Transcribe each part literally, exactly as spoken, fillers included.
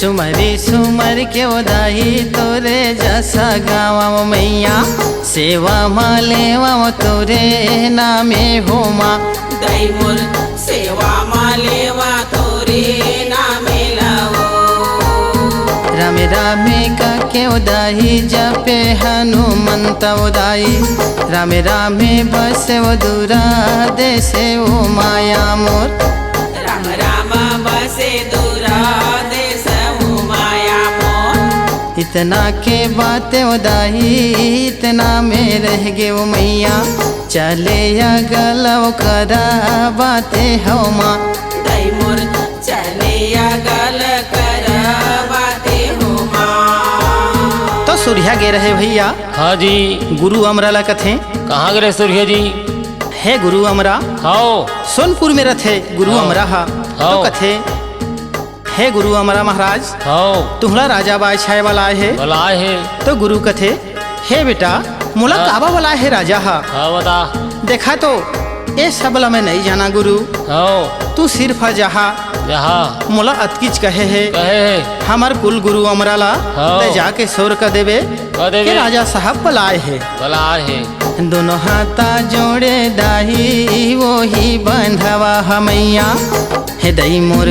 सुमरी सुमर के ओ दाई तोरे जस गावँव मइया, सेवा मा लेवँव तोरे नामे हो माँ। दाई मोर सेवा मा लेवँव तोरे नामे ला ओ। रामे रामे कके ओ दाई जपे हनुमंत ओ दाई, रामे रामे बसे ओ दूरा देसे ओ माया मोर। राम राम बसे दूरा देस ओ माया मोर। इतना के बात ओ दाई, इतना में रह गे ओ मइया, चले अगल ओ करा बाते हो माँ। दाई मोर चले अगल करा बाते हो माँ। तो सुरिहा गे रहे भइया। हाँ जी। गुरु अमरा ला कथे। कहाँ गे रहे सुरिहा जी? हे गुरु अमरा। हव। सोनपुर में रथे गुरु हव। अमरा हा। तो हव। कथे, हे गुरु अमरा महाराज, हव। तुहला राजा बाय छाय बलाय हे। बलाय हे। तो गुरु कथे, हे बेटा, मोला हाँ। काबा बलाय हे राजा हा? हाँ, बता। देखा तो, ए सब ला मैं नइ जाना गुरु। हव। तू सिर्फ जहा। जहा। मोला अतकीच कहे हे। कहे हे। हमर कुल गुरु अमरा ला, हव। तैं जाके सोर क देबे। क देबे। के राजा साहब बलाय हे। बलाय हे। दोनों हाथा जोड़े दाई, ओही बंधवा ह मइया। हे दई मोर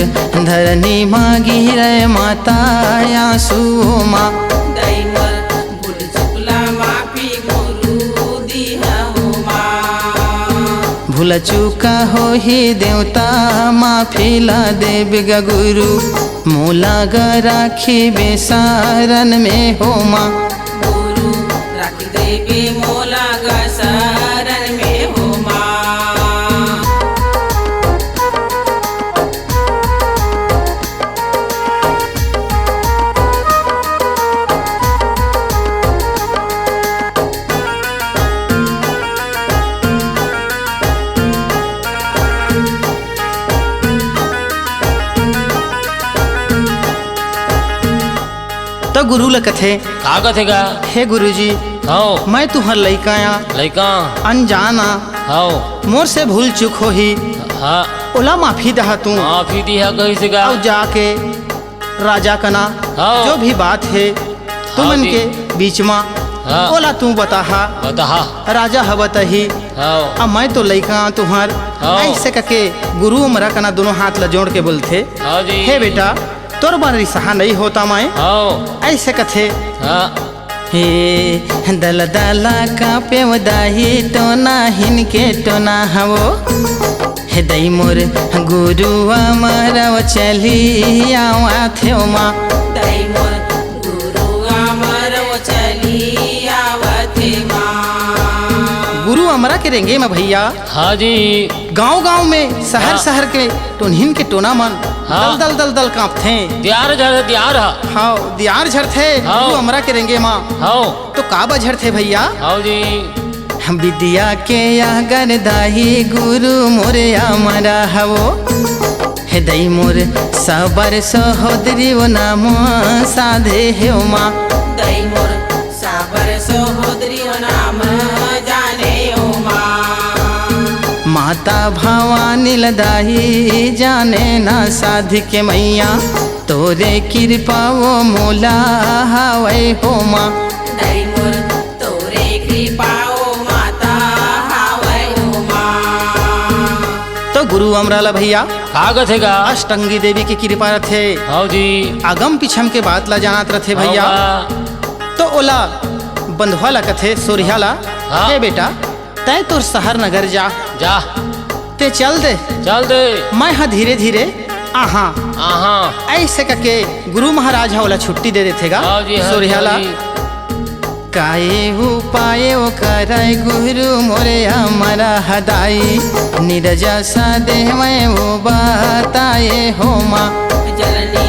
धरनी मा गिरे माता आंसू मा। दई मोर भूल चुकला माफी गुरु दिहा हो माँ। भूल चूका होही देवता माफी ला देबे ग गुरु। मोला ग राखी बेसारन में हो माँ। गुरु राखी देबे मोला ग सारन में हो माँ। त गुरु ल कथे, का कथे गा? हे गुरुजी, हव। मैं तुहर लइका आं। लइका। अनजान आं। हव। मोर से भूल चूक होही। हाँ। ओला माफी दहा तू। माफी दिहा कहिसे गा? अउ जाके राजा कना हव। जो भी बात हे, तुमन हव जी। के बीच मा हाँ। ओला तू बताहा। बताहा। राजा ह बताही। हव। अब मैं तो लइका आं तुहर। हव। ऐसे कके गुरु अमरा कना दोनों हाथ ला जोड़ के बोलथे, हव जी। हे बेटा, तोर बर रिसहा नइ होता मैं। हव। ऐसे कथे। हाँ। हे दला दला कांपे ओ दाई, टोना हिनके टोना हवो। हे दई मोर गुरु अमरा ओ चली आवथे ओ माँ। दई मोर गुरु अमरा ओ चली आवथे माँ। गुरु अमरा के रेंगे म भइया हाँ जी। गांव-गांव में, शहर-शहर के टोनहिन के टोना मन हाँ। दल-दल, दल-दल कांपथे। दियार झर, दियार ह। हव, दियार झरथे, हव। गुरु अमरा के रेंगे मा। हव। तो काबर झरथे भइया? हव जी। हम बिद्या के आगर दाई गुरु मोरे अमरा हवो। हे दई मोर सबर सहोदरी ओ नाम साधे हे ओ माँ। दई मोर साबर सहोदरी ओ नाम जाने ओ माँ। माता भवानी ल दाई जाने ना साध के मइया, तोरे किरपा ओ मोला हवय हो माँ। दाई मोर तोरे किरपा ओ माता हवय ओ माँ। तो गुरु अमरा ल भइया का कथे गा? अष्टंगी देवी के किरपा रथे। हव जी। अगम पिछम के बात ला जानत रथे हव भइया। गा। तो ओला बंधवा ला कथे, सोरिहा ला, हाँ। "हे बेटा, तैं तोर शहर नगर जा। जा। तैं चल दे। चल दे। मैं ह धीरे-धीरे आहां।" आहां। ऐसे कके गुरु महाराज ह ओला छुट्टी दे देथे गा, हव जी, हव सोरिहा जी, ला। हव जी। काय उपाय ओ करय गुरु मोरे अमरा ह दाई, नीरज सा देवय ओ बताय हो माँ। जननी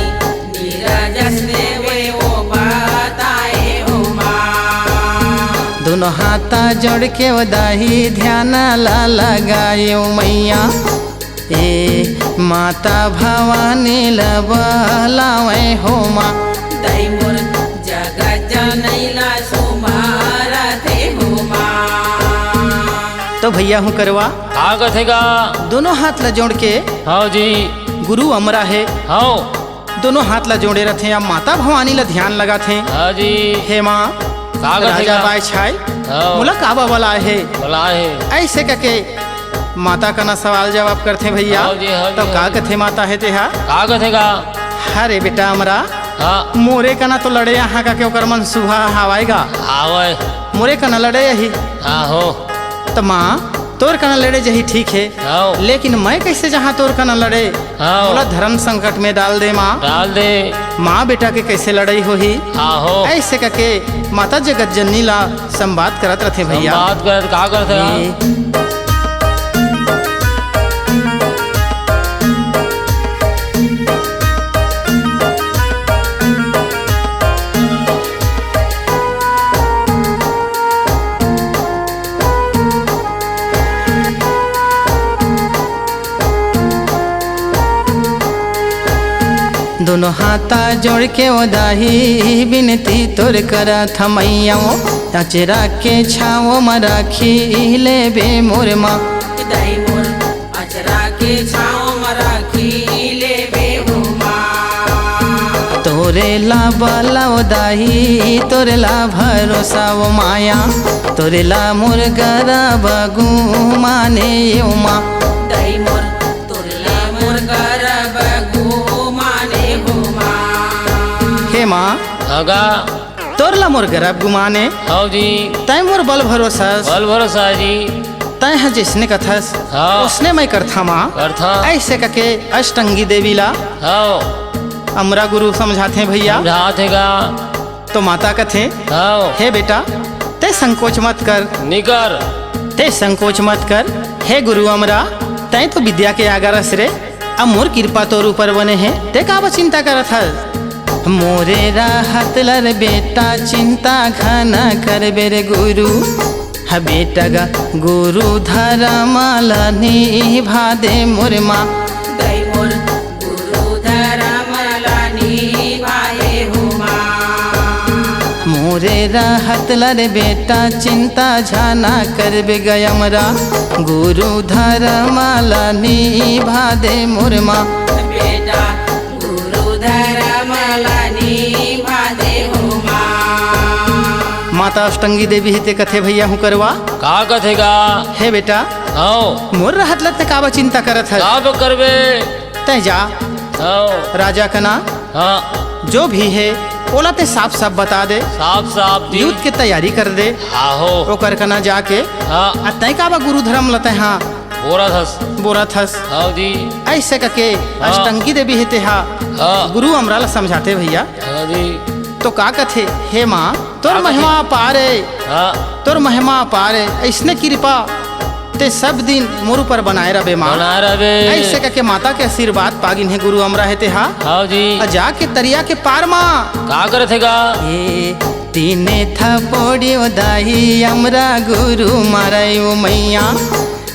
नीरज सा देवय ओ बताय हो माँ। दोनों हाथा जोड़ के ओ दाई ध्यान ला लगाय ओ मइया। ए माता भवानी ल बलावय हो माँ। दाई मोर जगत जननी ला सुमारथे हो माँ। तो भइया हूँ करवा। का कथे गा? दोनों हाथ ला जोड़ के। हव जी। गुरु अमरा हे। हव। दोनों हाथ ला जोड़े रथे या माता भवानी ला ध्यान लगाथे। हाँ जी। हे माँ, का कथे राजा गा? बाय छाय, हाँ। मोला काबा बलाय हे? बलाय हे। ऐसे कके माता कना सवाल जवाब करथे भैया। हाँ जी, हाँ जी, तो हाँ का जी। कथे माता हे तेहा? का कथे गा? अरे बेटा अमरा, हाँ। मोरे कना तो लड़े यहाँ का के ओकर मन सुहा हवाय गा। हावय। मोरे कना लड़े यही। हाँ हो। त माँ, तोर कना लड़े जही ठीक हे, हाँ। लेकिन मैं कैसे जहाँ तोर कना लड़े? हाँ। मोला धर्म संकट में डाल दे माँ। डाल दे। माँ बेटा के कैसे लड़ाई होही? हाँ हो। ऐसे कके माता जगत जननी ला संवाद करत रथे भैया। संवाद करत का करत हे? ए, दोनों हाथा जोड़ के ओ दाई, बिनती तोर करत हँव मैया ओ, अचरा के छाँव म राखी लेबे मोर माँ। दाई मोर, अचरा के छाँव म राखी लेबे हो माँ। तोरे ला बलाव दाई, तोरे ला भरोसा ओ माया, तोरे ला मोर गरब गुमाने ओ माँ। दाई मोर, तोरे ला मोर गरब गुमाने हो माँ। हे माँ, हाँ गा। तोर ला मोर गरब गुमाने। हव जी। तैं मोर बल भरोसा हस। बल भरोसा जी। तैं ह जइसने कथस, हाँ। ओसने मैं करथा माँ। करथा। ऐसे कके अष्टंगी देवी ला हव। अमरा गुरु समझाथे भैया। समझाथे गा। तो माता कथे, हव। हे बेटा, तैं संकोच मत कर। नी कर। तैं संकोच मत कर। हे गुरु अमरा, तैं तो विद्या के आगर अस रे। अब मोर कृपा तोर ऊपर बने हे, तैं काबर चिंता करत हस? मोरे रहत ल रे बेटा चिंता घना करबे रे गुरु। ह बेटा गा गुरु धरम ल निभा दे मोर माँ। दाई मोर गुरु धरम ल निभा दे हो माँ। मोरे रहत ल रे बेटा चिंता झना करबे गा अमरा, गुरु धरम ल निभा दे मोर माँ। बेटा गुरु धरम ल निभा दे हो माँ। माता अष्टंगी देवी हे ते कथे भैया हूँ करवा। का कथे गा? हे बेटा, हव। मोर रहत ल तैं काबर चिंता करत हस? काबर करबे? तैं जा, हव। राजा कना, हाँ। जो भी हे, ओला तैं साफ-साफ बता दे। साफ-साफ जी। युद्ध के तैयारी कर दे। आहो। ओकर कना जाके, हाँ। आ तैं काबर गुरु धरम ल तैं हा बोरत हस। बोरत हस। हव जी। ऐसे कके हाँ। अष्टंगी देवी हे तेहा, हाँ। गुरु अमरा ल समझाथे भैया। हाँ जी। तो का कथे, हे माँ, तोर का कथे? महिमा अपार हे। हाँ। तोर महिमा अपार हे, अइसने कृपा तैं सब दिन मोर ऊपर बनाए रबे माँ। बनाए रबे। ऐसे कके माता के आशीर्वाद पागिन हे गुरु अमरा हे तेहा। हव जी। आ जाके तरिया के पार माँ। का करथे गा? ए, तीने थपोड़ी ओ दाई अमरा गुरु मारय ओ मैया।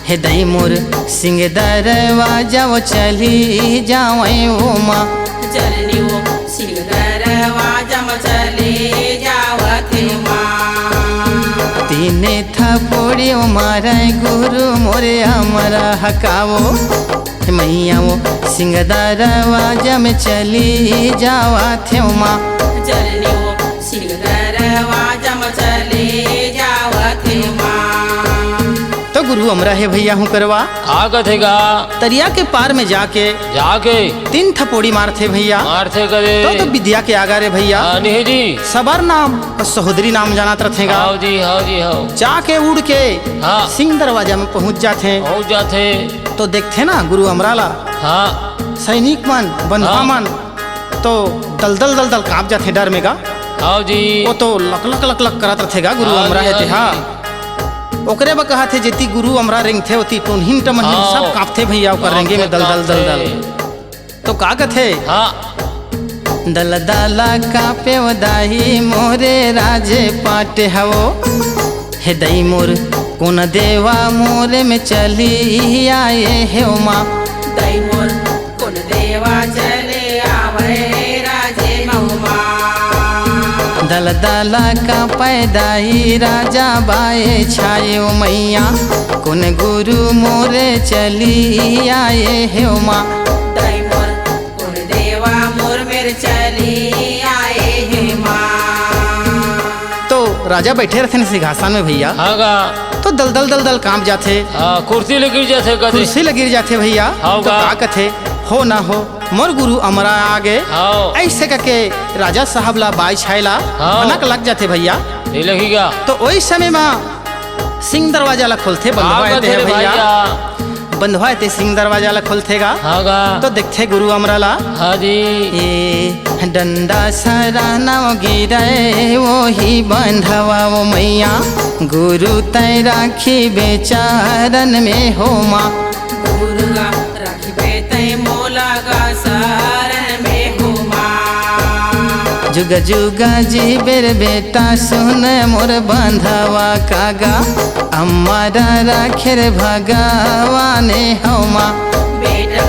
हे दाई मोर सिंह दरवाजा ओ चली जावय ओ माँ। चलनी ओ सिंह दरवाजा म चली जावत हे माँ। तीने थपोड़ी ओ मारय गुरु मोरे अमरा हकावो। हे मैया ओ सिंह दरवाजा म चली जावत हे माँ। चलनी ओ सिंह दरवाजा म चली जावत हे माँ। तो गुरु अमरा हे भैया हूँ करवा। का कथे गा? तरिया के पार में जाके जाके तीन थपोड़ी मारथे भैया। मारथे करे। तो, तो विद्या के आगा रे भैया। हाँ, नहीं जी। सबर नाम और सहोदरी नाम जानत रथे गा। हव जी, हव जी, हव। जाके उड़ के हाँ। सिंह दरवाजा में पहुँच जाथे। पहुँच जाथे। तो देखथे ना गुरु अमरा ला। हाँ। सैनिक मन, बंधुआ हाँ। मन, तो दलदल दलदल काँप जाथे डर में गा। हव जी। ओ तो लक लक लक लक करत रथे गा गुरु हाँ अमरा जी, हे हाँ तेहा। जी। ओकरे बर कहत हे, जेती गुरु अमरा रेंगथे, ओती टोनहिन टमनहिन हाँ। सब काँपथे भैया, ओकर रेंगे में काँपथे, दलदल दलदल। काँपथे। तो का कथे? हाँ। दलदला काँपे ओ दाई मोरे राजे पाट हवो। हे दाई मोर कोन देवा मोरे में चली आए हे ओ माँ। दाई मोर कोन देवा चले आवे राजे महुमा। दलदला काँपय दाई राजा बाय छाय ओ मैया। कोन गुरु मोरे चली आए हे ओ माँ। दाई मोर कोन देवा मोर में चली आए हे माँ। तो राजा बैठे रहिथे न सिंहासन में भइया, हाँ गा। तो दलदल दलदल कांप जाथे। हाँ, कुर्सी ले गिर जाथे कथे। कुर्सी ले गिर जाथे भइया। हाँ तो गा। का कथे, हो ना हो, मोर गुरु अमरा आगे। हाँ। अइसे कहिके राजा साहब ला बाई छाय ला हाँ। भनक लग जाथे भइया। ये लगी गा। तो ओही समय मा सिंह दरवाजा ला खोलथे, बंधवा का हे ते कथे रे भइया। भइया? बंधवा हे ते सिंह दरवाजा ला खोलथे गा। हाँ गा। तो देखथे गुरु अमरा ला। हाँ जी। ए डंडा सराना गिरे ओही बंधवा ओ मइया, गुरु तैं राखी बेचारन में हो माँ। गुरु गा राखबे तैं मोला गा शरण में हो माँ। जुग जुग जीबे रे बेटा सुन मोर बंधवा कागा, अमर राखे रे भगवान हो माँ। बेटा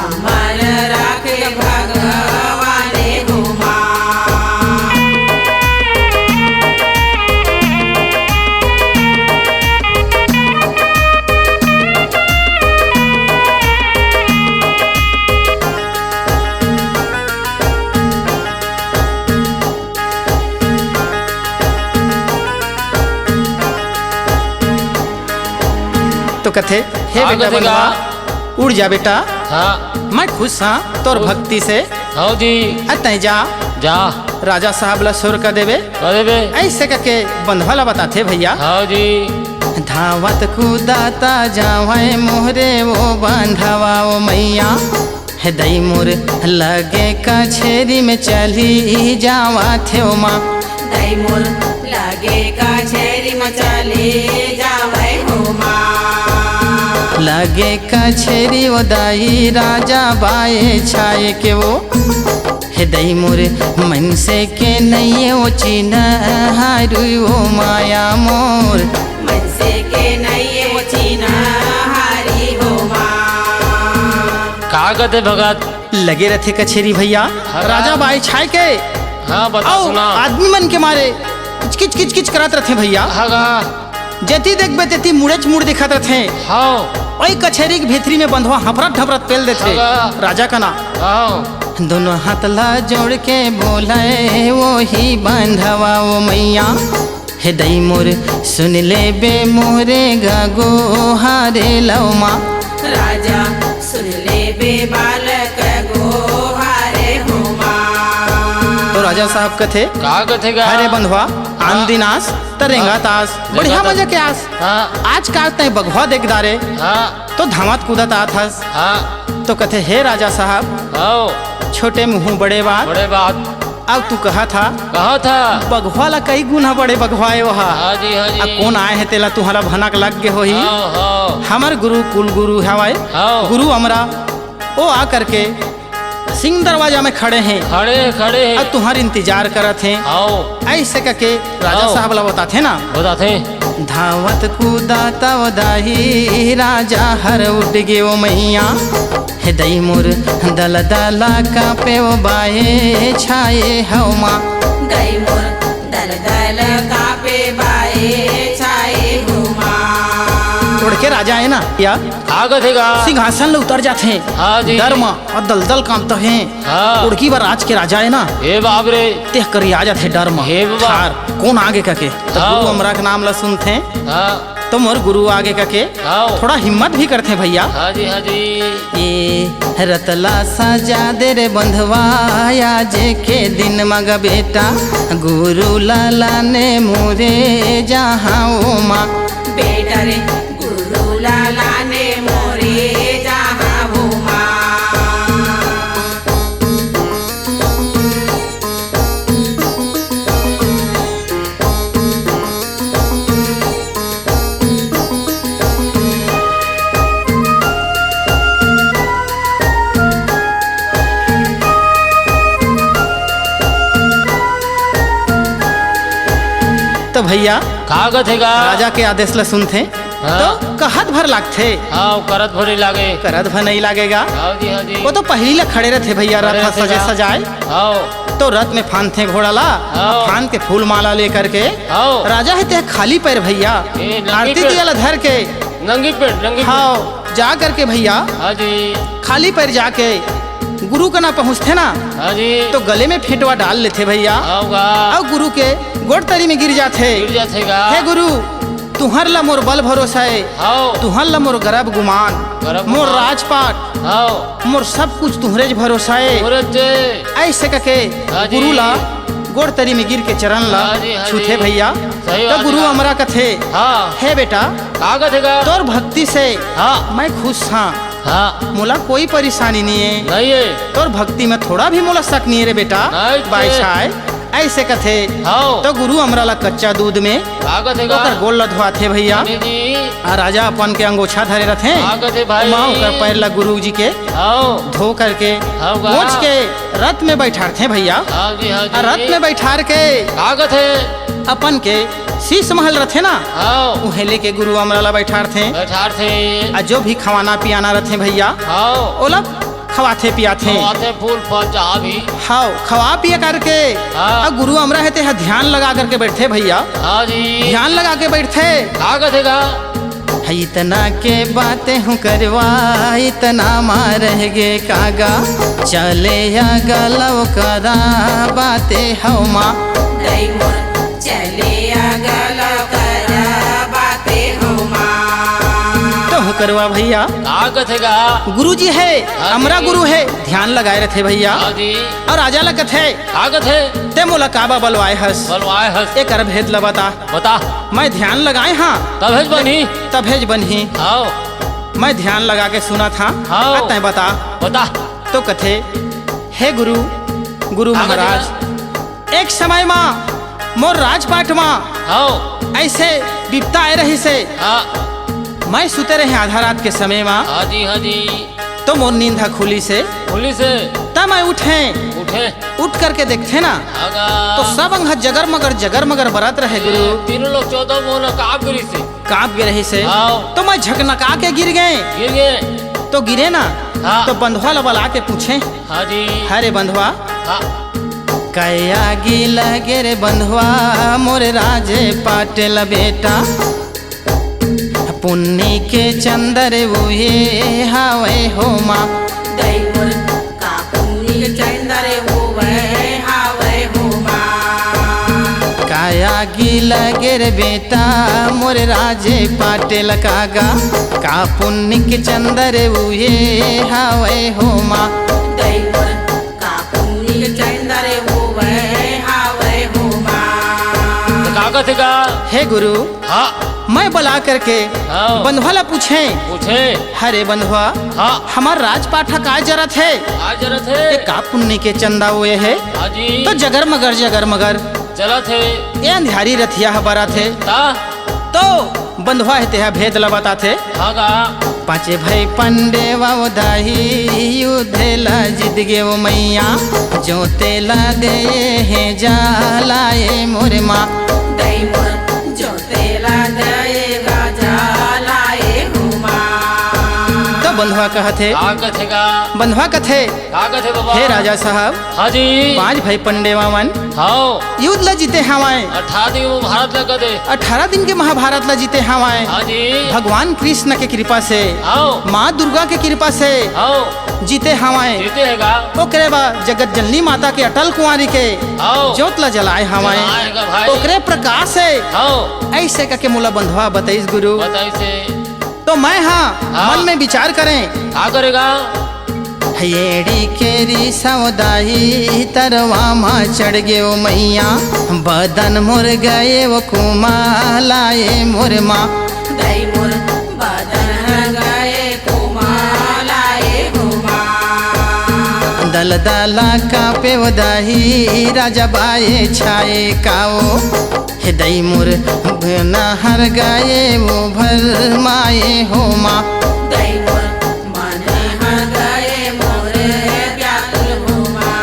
अमर राखे भगवान हो माँ। तो कथे, हे का बेटा कथे बंधवा, गा? उड़ जा बेटा, हाँ। मैं खुश हाँ तोर खुश। भक्ति से। हाँ जी। अ तैं जा, जा। राजा साहब ला सुर कर देबे। कर देबे। अइसे कहिके बंधवा ला बताथे भइया। हाँ जी। धावत कूदत जावय मोहरे ओ बंधवा ओ मइया, हे दई मोर लगे कछेरी में चली जावथे ओ माँ। दई मोर लगे कछेरी में चली जावय हो माँ। लगे कछेरी ओ दई राजा बाई छाय के ओ, हे दई मोर मनसे के नइये ओ चिन्हारी ओ माया मोर। मनसे के नइये ओ चिन्हारी हो माँ। का कथे भगत? लगे रहिथे कछेरी भइया, हाँ। राजा बाई छाय के। हाँ, बता अउ सुना। आदमी मन के मारे किचकिच किचकिच करत रहिथे भइया। हाँ गा। जेती देखबे तेती मुड़ेच मुड़ दिखत रहिथे। हाँ। ओही कछेरी के भीतरी में बंधवा हफरत हफरत पेल देथे। हाँ गा। राजा कना। हाँ। दोनों हाथ ला जोड़ के बोले ओही बंधवा ओ मइया, हे दई मोर सुन लेबे मोरे गा गोहारे लव माँ। राजा सुन लेबे बालक गोहारे हो माँ। तो राजा साहब कथे, का कथे गा? अरे बंधवा, आन हाँ। दिन आस, त रेंगत हाँ। आस, बढ़िया रेंगत मजा आस। के आस। हाँ। आज का तैं बघवा देख डारे, हाँ। तो धावत कूदत आत हस। हाँ। तो कथे, हे राजा साहब, हाँ। छोटे मुँह बड़े बात। बड़े बात। अब तू कहा था, कहा था। बघवा ला कई गुना बड़े बघवा ए ओहा। हाँ जी, हाँ जी। अब कोन आय हे तेला तुँहला भनक लग गे होही। हाँ, हाँ। हमर गुरु कुल गुरु हवय। हाँ। गुरु अमरा ओ आ करके सिंह दरवाजा में खड़े हे। खड़े, खड़े हे। अब तुँहर इंतजार करत हे। हाँ। अइसे कहिके राजा हाँ। साहब ला बताथे ना। बताथे। धावत कूदत ओ दाई राजा हर उठ गे ओ मइया। हे दई मोर दलदला काँपे ओ बाई छाय हव माँ। दई मोर दलदला काँपे बाई छाय हव माँ। तोड़ के राजा हे ना या? का कथे गा? सिंहासन ले उतर जाथे। हाँ जी। डर म अउ दलदल काँपत हे। हाँ। उड़की बर राज के राजा हे ना। हे बाप रे। तेह करिया जाथे डर म। हे बाबा। ठार, कोन आगे कहिके। त हाँ। गुरु अमरा के नाम ला सुनथे। हाँ। तो मोर गुरु आगे कहिके हाँ। थोड़ा हिम्मत भी करथे भइया। हाँ जी, हाँ जी। ए रतला सजा दे रे बंधवा, आज के दिन मग बेटा, गुरु लाला ने मोरे जहाँ ओ माँ। बेटा रे, गुरु लाला ने मोरे जहाँ ओ माँ। तो भइया, का कथे गा? राजा के आदेश ल सुनथे, हाँ। तो कहत भर लागथे। हाँ, करत भर नइ लागे। करत भर नइ लागेगा। हाँ जी, हाँ जी। वो तो पहिली ल खड़े रहिथे भइया, खड़े रथ रहिथे सजे गा। सजाए। हाँ। तो रथ में फांदथे घोड़ा ला, हाँ। फांद के फूल माला लेकर के हाँ। राजा हे ते खाली पैर भइया, ए, नंगी आरती पैर। दिया ला धर के नंगी पैर, नंगी पैर। हाँ, जा करके भइया हाँ जी। खाली पैर जाके गुरु कना पहुँचथे ना, हाँ जी। तो गले में फेंटवा डाल लेथे भइया। हव गा। अउ गुरु के गोड़ तरी में गिर जाथे। गिर जाथे गा। हे गुरु, तुंहर ला मोर बल भरोसा ए, हव। तुंहर ला मोर गरब गुमान, गरब मोर गुमान। राजपाट, हव। मोर सब कुछ तुंहरेच भरोसा ए। तुंहरेच ए। अइसे कके हाँ जी। गुरु ला गोड़ तरी में गिर के चरण ला हाँ जी, हाँ छूथे जी। भइया। सही त बात गुरु हे। अमरा कथे, हाँ। हे बेटा, का कथे गा? तोर भक्ति से हाँ। मैं खुश हाँ। हाँ। मोला कोई परेशानी नइ ए। नइ ए। तोर भक्ति में थोड़ा भी मोला शक नइ ए रे बेटा। नइ ए। बाई छाय, अइसे कथे। हव। त गुरु अमरा ला कच्चा दूध में का कथे गा? ओकर गोड़ ला धोवाथे भइया। हाँ जी। अउ राजा अपन के अंगोछा धरे रथे। का कथे भाई? ओमा ओकर पैर ला गुरु जी के हव। धो करके, हव गा। पोंछ के रथ में बइठारथे भइया। हाँ जी, हाँ जी। अउ रथ में बइठार के का कथे? अपन के शीश महल रथे ना, हव। उहें लेके गुरु अमरा ला बइठारथे। बइठारथे। अउ जो भी खवाना पियाना रथे भइया, हव। ओला खवाथे पियाथे। खवाथे फूल फल जहाँ भी। हव, खवा पिया करके, हाँ। अउ गुरु अमरा हे तेहा ध्यान लगा करके बइठथे भइया। हाँ जी। ध्यान लगा के बइठथे। का कथे गा? इतना के बातें हूँ करवा, इतना मा रह गे कागा, चले आ गलव करा बातें हव मा। दई मोर चले आ गलव करा बातें हव मा। तो हूँ करवा भइया। का कथे गा? गुरु जी हे, हाँ अमरा जी। गुरु हे, ध्यान लगाए रथे भइया। हाँ जी। अउ राजा ला कथे, का कथे? ते मोला काबर बलवाए हस? बलवाए हस। एकर भेद ला बता। बता। मैं ध्यान लगाए हाँ। तभेच बनही। तभेच बनही। हव। मैं ध्यान लगा के सुनत हाँ। हव। अउ तैं बता। बता। तो कथे, हे गुरु, गुरु का महाराज, कथे? एक समय मा मोर राजपाट मा हव। अइसे बिपता आए रहिसे। हाँ। मैं सुते रहें आधा रात के समय मा। हाँ जी, हाँ जी। तो मोर नींद ह खुलिसे। खुलिसे। त मैं उठें। उठें। उठ करके देखथें ना, हाँ गा। तो सब अंग ह जगर मगर, जगर मगर बरत रहे गुरु। तीनों लोग चौदह मोहन काँप गे रहिसे। काँप गे रहिसे। हव। तो मैं झकनका के गिर गें। गिर गें। तो गिरें ना, हाँ। तो बंधवा ला बला के पूछें। हाँ जी। हरे बंधवा। हाँ। कया गिला गे रे बंधवा, मोर राजपाट ला बेटा। पुन्नी के चंदा उहे हावय हो मा। दई मोर का पुन्नी के चंदा उहे हावय हो मा। कया गिला गे रे बेटा, मोर राजपाट ला कागा, का पुन्नी के चंदा उहे हावय हो मा। दई मोर का पुन्नी के चंदा उहे हावय हो मा। तो का कथे गा? हे गुरु, हाँ। मैं बला करके हाँ। बंधवा ला पूछें। पूछें। हरे बंधवा, हाँ। हमर राजपाट ह काय जरत हे? काय जरत हे? ये का पुन्नी के चंदा उहे हे? हाँ जी। तो जगर मगर, जगर मगर। जलत हे। ये अंधियारी रतिहा ह बरत हे। ता? तो बंधवा हे तेहा भेद ला बताथे। हाँ गा। पाँचे भई पंडे वा ओ दाई, युद्ध ला जीत गे ओ मइया, जोते ला दे हे जालाए मोर माँ। दई मोर जोते ला दे हे जालाए हो माँ। तो बंधवा कहत हे, का कथे गा? बंधवा कथे, का कथे बाबा? हे राजा साहब, हाँ जी। पांच भई पंडे वावन हाँ। युद्ध ला जीते हवय। अठारह दिन महाभारत ला कदे। अठारह दिन के महाभारत ला जीते हवय। हाँ जी। भगवान कृष्ण के कृपा से, हाँ। माँ दुर्गा के कृपा से हाँ। जीते हवय। जीते हे गा। ओकरे बाद जगत जननी माता के अटल कुंवारी के हाँ। जोत ला जलाए हवय। जलाए हे गा भाई। ओकरे प्रकाश से हाँ। अइसे कके मोला बंधवा बताइस गुरु। बताइस हे। तो मैं हाँ हाँ। मन में विचार करें। का करे गा? एड़ी के रिसव दाई तरवा मा चढ़ गे ओ मइया, बदन मोर गए ओ कुमालाए मोर माँ। दई मोर बदन गए कुमालाए हो माँ। दलदला काँपे ओ दाई राजा बाए छाए काओ। हे दई मोर, नहर गए ओ भरमाए हो माँ। दई मोर, मन हर गए मोर व्याकुल हो माँ।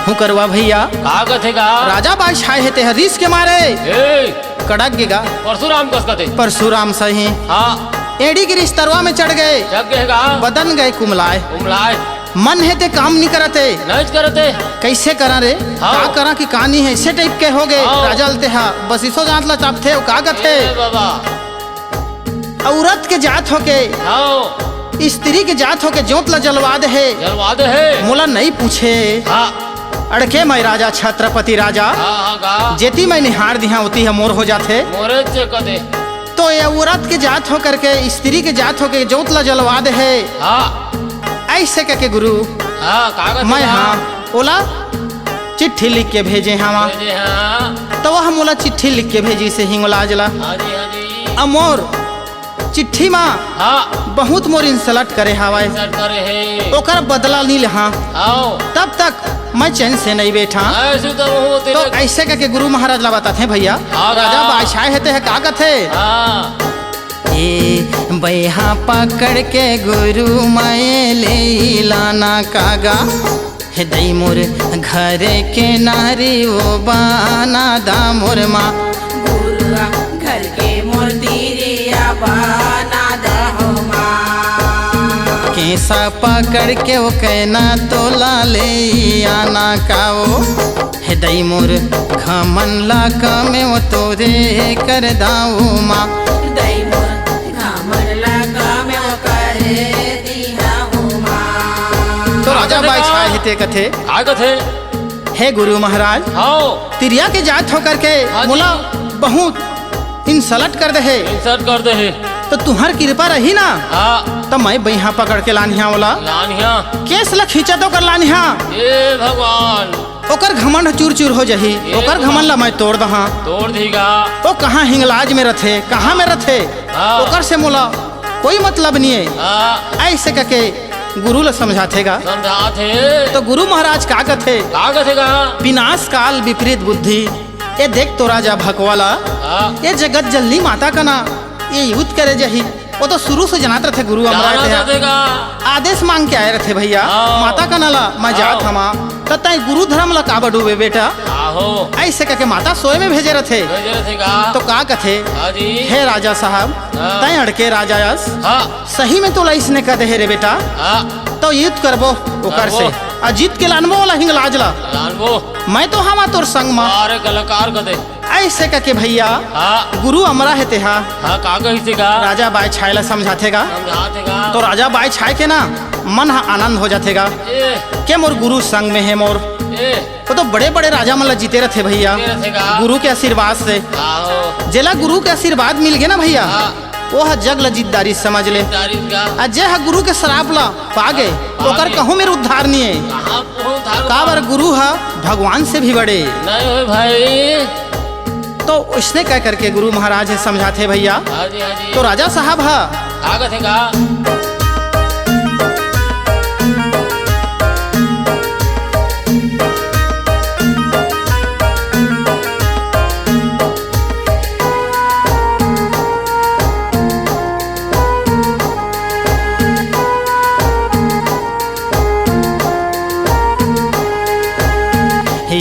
हुकरवा भइया। का कथे गा? राजा बादशाह हे तेह रिस के मारे। ए, कड़क गे गा। परशुराम कस कथे। परशुराम सही। हाँ। एड़ी गिरिस तरवा में चढ़ गए। चढ़ गए गा। बदन गए कुमलाए। कुमलाए। मन हे ते काम नी करत हे। नहीं करत हे। कैसे करा रे? हाँ। का करा कि का नी हे, ऐसे टाइप के हो गए। हाँ। राजा ल ते हा बस इसो जात ला चापथे, अउ का कथे? ए बाबा। औरत के जात होके हाँ। स्त्री के जात होके जोत ला जलवा दे हे। जलवा दे हे। मोला नहीं पूछे। हाँ। अड़के मैं राजा, छत्रपति राजा। हाँ, हाँ, गा। जेती मैं निहार दिहा, ओती ह मोर हो जाथे। मोरे चे कदे। तो ये औरत के जात हो करके, स्त्री के जात होके जोत ला जलवा दे हे। हाँ। ऐसे कह के गुरु, हाँ, कागज मैं ला। हाँ, ओला चिट्ठी लिख के भेजे हवा। भेजे हाँ। तो वह मोला चिट्ठी लिख के भेजिस हिंगलाज ला। हाँ जी, हाँ जी। अउ मोर चिट्ठी मा हाँ। बहुत मोर insult करे हवय। Insult करे हे। ओकर बदला नी लेहा। आओ। तब तक मैं चैन से नहीं बैठा। ऐसे तो वो तो तेरे ऐसे कह के गुरु महाराज ला बताथे भैया। हाँ, राजा हाँ। बादशाह हे ते ह का कथे? हाँ। ए बैहा पकड़ के गुरु मैं ले लाना कागा। हे दई मोर घर के नारी ओ बाना दा मोर माँ। गुरुआ घर के मोर तिरिया बाना दा हो माँ। केसा पकड़ के ओ कहना तोला ले आना काओ। हे दई मोर घमन ला कमे ओ तोरे कर दाओ माँ। दई मोर घमन ला कमे ओ करे दिहा हो माँ। तो राजा बाई छाय हे ते कथे। का कथे? हे गुरु महाराज, हाँ। तिरिया के जात होकर के हाँ जी। मोला बहुत insult कर दे हे। Insult कर दे हे। तो तुहर कृपा रही ना, हाँ। तो मैं बैहा पकड़ के लानिहा ओला। लानिहा। केस ला खींचा तो कर लानिहा। ए भगवान। ओकर घमंड चूर चूर हो जाही, ए ओकर भगवान। घमंड ला मैं तोड़ दहा। तोड़ देगा। ओ कहाँ हिंगलाज में रथे, कहाँ में रथे, हाँ। ओकर से मोला कोई मतलब नहीं है। हाँ। ऐसे कह के गुरु ला समझाथे गा। समझाथे। तो गुरु महाराज का कथे? का कथे गा? विनाश काल विपरीत बुद्धि। ये देख तो राजा भकवाला, हाँ। ये जगत जननी माता कना, ये युद्ध करे जाही। वो तो शुरू से जनात रथे गुरु अमरा जाना रथे। चाहते गा। आदेश मांग के आए रथे भैया, हाँ। माता कना ला, मैं जात हाँ। हमा। त तैं गुरु धर्म ला काबर डूबे बेटा? आहो। ऐसे कह के माता सोए में भेजे रथे। भेजे रथे गा। तो का कथे? हाँ जी। हे राजा साहब, हाँ। तैं अड़के राजा अस। हाँ। सही में तोला इसने कह दे हे रे बेटा। हाँ। तो युद्ध करबो ओकर करबो। से। आ जीत के लानबो ओला हिंगलाज ला। लानबो। मैं तो हमा तोर संग मा। अरे कलाकार कह दे। ऐसे कह के भैया हाँ। गुरु अमरा हे ते हा। हाँ, का कहिसे गा? राजा बाय छाय ला समझाथे गा। समझाथे गा। तो राजा बाय छाय के ना मन हा आनंद हो जाथे गा। ए। के मोर गुरु संग में हे मोर। ए। वो तो बड़े-बड़े राजा मन ला जीते रथे भैया। जीते रथे गा। गुरु के आशीर्वाद से। आहो। जेला गुरु के आशीर्वाद मिल गे ना भैया, हाँ। वो ह जग ला जीत डारिस समझ ले। जीत डारिस गा। आ जे ह गुरु के श्राप ला पा गे, हाँ, पा ओकर गे। कहूँ मेर उद्धार नहीं है। कहाँ कहूँ उद्धार काबर गुरु ह भगवान से भी बड़े। नहीं होय भाई। तो इसने कह करके गुरु महाराज हे समझाथे भैया। हाँ जी, हाँ जी। तो राजा साहब ह का कथे गा?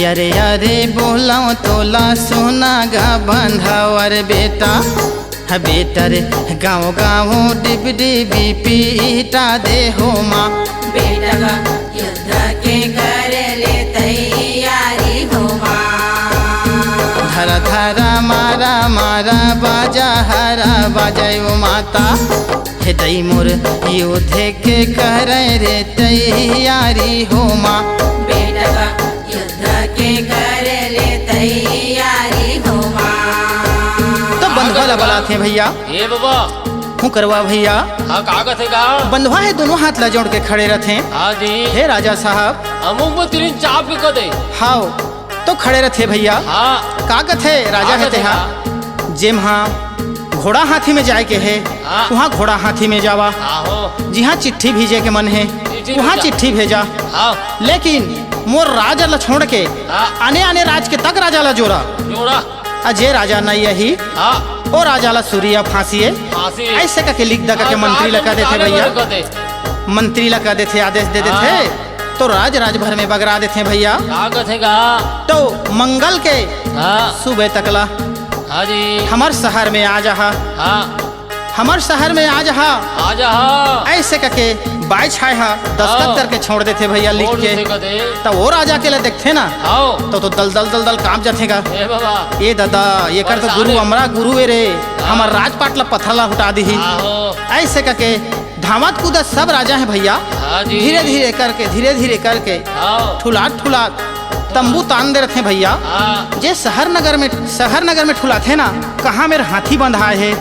अरे अरे बोलाओ तोला सोना गा बंधावर बेटा। बेटर गाँव गाँव डिब डिबी पीटा दे हो माँ। बेटा गा युद्ध के करे ले तैयारी हो माँ। धरा धरा मारा मारा बाजा हरा बाजायो माता। हे दई मोर युद्ध के करे रे तैयारी हो माँ। बेटा गा युद्ध के करे ले तैयारी हो माँ। तो बंधवा ला बलाथे भैया। ए बाबा। हूँ करवा भैया। हाँ, का कथे गा? बंधवा हे दोनों हाथ ला जोड़ के खड़े रथे। हाँ जी। हे राजा साहब। अमुक में तीन चाप के कदे। हाव। तो खड़े रथे भैया। हाँ। का कथे राजा का हे कथे तेहा? का? जेम्हा घोड़ा हाथी में जाए के हे, हाँ। उहाँ घोड़ा हाथी में जावा। आहो। जिहाँ चिट्ठी भेजे के मन हे, चिट्ठी उहाँ भेजा। चिट्ठी भेजा। हाँ। लेकिन मोर राज ला छोड़ के हाँ। आने आने राज के तक राजा ला जोरा। जोरा। आ जे राजा नहीं यही, हाँ। ओ राजा ला सूरी या फांसी है। फांसी। ऐसे कह के लिख दे कह के हाँ, मंत्री ला राजा कह देथे निकाले भैया। वाले कह दे। मंत्री ला कह देथे, आदेश दे देथे। हाँ। तो राज राज भर में बगरा देथे भैया। का कथे गा? तो मंगल के हाँ। सुबह तक ला हाँ जी। हमर शहर में आ जाहा। हाँ। हमर शहर में आ जाहा। आ जाहा। ऐसे कके बाई छाय हा दस्तखत हाँ। करके छोड़ देथे भैया लिख छोड़ के। देथे कदे। त ओ राजा के ला देखथे ना। हाँ। त तो दल दल दल दल कांप जाथे गा। ए बाबा। ए दादा, एकर तो परेशान गुरु हे। अमरा गुरु ए रे। हाँ। हमर राजपाट ला पत्थर ला हुटा दिही। आहो। ऐसे कके धावत कूदत सब राजा हे भैया। हाँ जी। धीरे धीरे करके, धीरे धीरे करके हाँ। ठुलात ठुलात तंबू तान दे रथे भैया। हाँ। जे शहर नगर में, शहर नगर में ठुलाथे ना, कहाँ मेर हाथी बंधाय हे,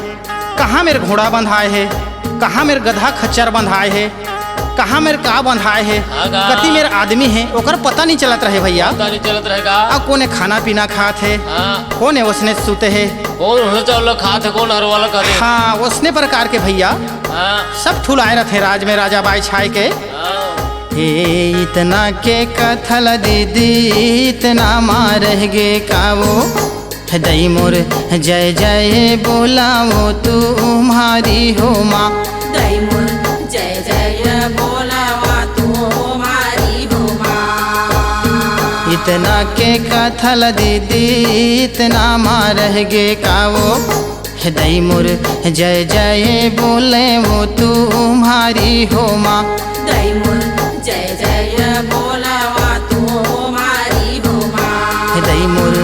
कहाँ मेर घोड़ा बंधाय हे, कहाँ मेर गधा खच्चर बंधाय हे, कहाँ मेर का बंधाय हे, हाँ गा। कति मेर आदमी हे, ओकर पता नहीं चलत रहे भैया। पता नहीं चलत रहे गा। अब कोने खाना पीना खात हे, हाँ। कोने ओसने सुते हे। कोन ओसने चावल खात हे, कोन हरवाला खात हे। हाँ, ओसने प्रकार के भैया हाँ। सब ठुलाए रथे राज में राजा बाई छाय के। हाँ। हे इतना के कथा ल दीदी, इतना मा रह गे का वो। हे दई मोर जय जय बोला वो तुम्हारी हो माँ। दई मोर जय जय बोला वो तुम्हारी हो माँ। इतना के कथा ल दीदी, इतना मा रह गे का वो। हे दई मोर जय जय बोले वो तुम्हारी हो माँ। दई मोर जय जय बोला वो तुम्हारी हो माँ। हे दई मोर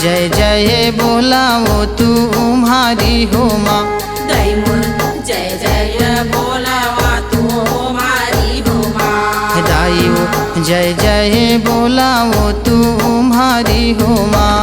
जय जय बोला वो तुम्हारी हो माँ। दई मोर जय जय बोला वो तुम्हारी हो माँ। हे दाई वो जय जय बोला वो तुम्हारी हो माँ।